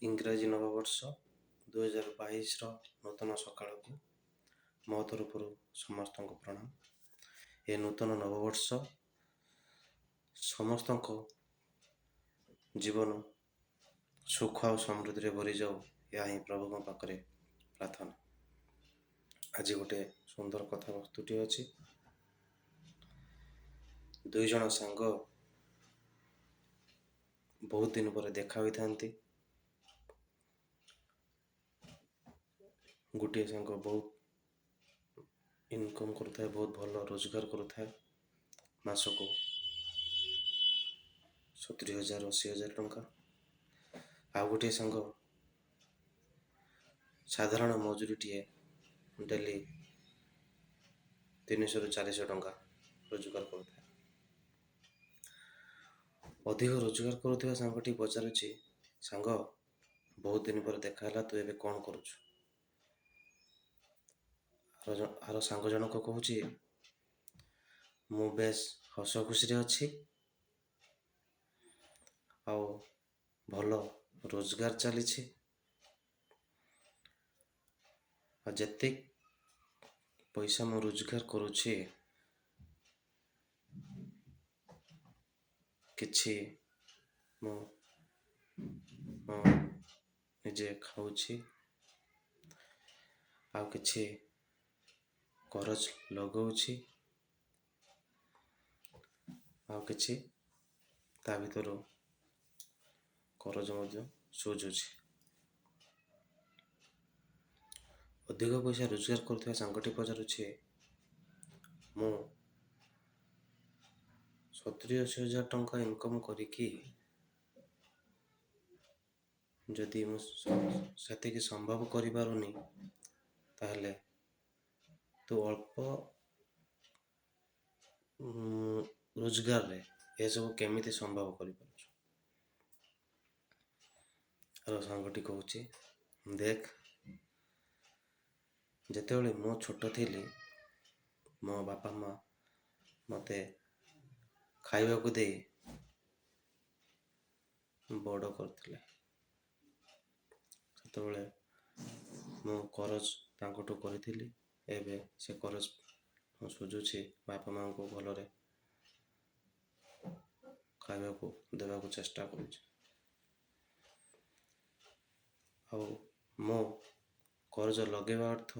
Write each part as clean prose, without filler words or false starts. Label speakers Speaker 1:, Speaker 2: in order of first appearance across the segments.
Speaker 1: ଇଂରାଜୀ ନବବର୍ଷ 2022ର ନୂତନ ସକାଳକୁ ମୋ ତରଫରୁ ସମସ୍ତଙ୍କୁ ପ୍ରଣାମ। ଏ ନୂତନ ନବବର୍ଷ ସମସ୍ତଙ୍କ ଜୀବନ ସୁଖ ଆଉ ସମୃଦ୍ଧିରେ ଭରିଯାଉ, ଏହା ହିଁ ପ୍ରଭୁଙ୍କ ପାଖରେ ପ୍ରାର୍ଥନା। ଆଜି ଗୋଟେ ସୁନ୍ଦର କଥାବସ୍ତୁଟି ଅଛି। ଦୁଇ ଜଣ ସାଙ୍ଗ ବହୁତ ଦିନ ପରେ ଦେଖା ହୋଇଥାନ୍ତି। ଗୋଟିଏ ସାଙ୍ଗ ବହୁତ ଇନକମ୍ କରୁଥାଏ, ବହୁତ ଭଲ ରୋଜଗାର କରୁଥାଏ, ମାସକୁ 70,000 80,000 ଟଙ୍କା। ଆଉ ଗୋଟିଏ ସାଙ୍ଗ ସାଧାରଣ ମଜୁରୀଟିଏ, ଡେଲି 300ରୁ 400 ଟଙ୍କା ରୋଜଗାର କରୁଥାଏ। ଅଧିକ ରୋଜଗାର କରୁଥିବା ସାଙ୍ଗଟି ପଚାରୁଛି, ସାଙ୍ଗ, ବହୁତ ଦିନ ପରେ ଦେଖା ହେଲା, ତୁ ଏବେ କ'ଣ କରୁଛୁ? ଆର ସାଙ୍ଗ ଜଣକ କହୁଛି, ମୁଁ ବେଶ ହସ ଖୁସିରେ ଅଛି ଆଉ ଭଲ ରୋଜଗାର ଚାଲିଛି, ଆଉ ଯେତିକି ପଇସା ମୁଁ ରୋଜଗାର କରୁଛି, କିଛି ମୁଁ ନିଜେ ଖାଉଛି, ଆଉ କିଛି କରଜ ଲଗାଉଛି, ଆଉ କିଛି ତା ଭିତରୁ କରଜ ମଧ୍ୟ ସୁଝୁଛି। ଅଧିକ ପଇସା ରୋଜଗାର କରୁଥିବା ସାଙ୍ଗଟି ପଚାରୁଛି, ମୁଁ 70 80 ହଜାର ଟଙ୍କା ଇନକମ୍ କରିକି ଯଦି ମୁଁ ସେତିକି ସମ୍ଭବ କରିପାରୁନି, ତାହେଲେ ତୁ ଅଳ୍ପ ରୋଜଗାରରେ ଏସବୁ କେମିତି ସମ୍ଭବ କରିପାରୁଛୁ? ଆର ସାଙ୍ଗଟି କହୁଛି, ଦେଖ, ଯେତେବେଳେ ମୁଁ ଛୋଟ ଥିଲି, ମୋ ବାପା ମା ମୋତେ ଖାଇବାକୁ ଦେଇ ବଡ଼ କରିଥିଲେ। ସେତେବେଳେ ମୁଁ କରଜ ତାଙ୍କଠୁ କରିଥିଲି। ଏବେ ସେ କରଜ ମୁଁ ସୁଝୁଛି, ବାପା ମାଆଙ୍କୁ ଭଲରେ ଖାଇବାକୁ ଦେବାକୁ ଚେଷ୍ଟା କରୁଛି। ଆଉ ମୁଁ କରଜ ଲଗେଇବା ଅର୍ଥ,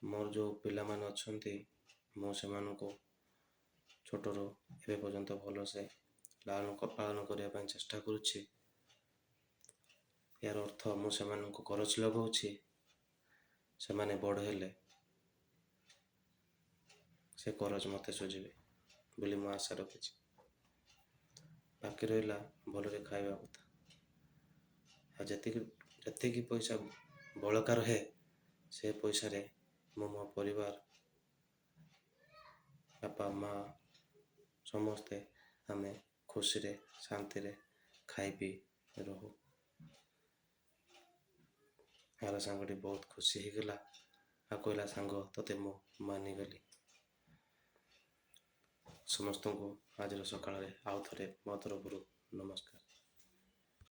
Speaker 1: ମୋର ଯେଉଁ ପିଲାମାନେ ଅଛନ୍ତି, ମୁଁ ସେମାନଙ୍କୁ ଛୋଟରୁ ଏବେ ପର୍ଯ୍ୟନ୍ତ ଭଲସେ ଲାଳନ ପାଳନ କରିବା ପାଇଁ ଚେଷ୍ଟା କରୁଛି। ଏହାର ଅର୍ଥ ମୁଁ ସେମାନଙ୍କୁ କରଜ ଲଗାଉଛି। ସେମାନେ ବଡ଼ ହେଲେ ସେ କରଜ ମୋତେ ସୁଝିବେ ବୋଲି ମୁଁ ଆଶା ରଖିଛି। ବାକି ରହିଲା ଭଲରେ ଖାଇବା କଥା, ଆଉ ଯେତିକି ପଇସା ବଳକା ରହେ, ସେ ପଇସାରେ ମୁଁ ମୋ ପରିବାର, ବାପା ମା ସମସ୍ତେ ଆମେ ଖୁସିରେ ଶାନ୍ତିରେ ଖାଇ ପିଇ ରହୁ। ଆର ସାଙ୍ଗଟି ବହୁତ ଖୁସି ହେଇଗଲା ଆଉ କହିଲା, ସାଙ୍ଗ, ତୋତେ ମୁଁ ମାନିଗଲି। ସମସ୍ତଙ୍କୁ ଆଜିର ସକାଳରେ ଆଉ ଥରେ ମୋ ତରଫରୁ ନମସ୍କାର।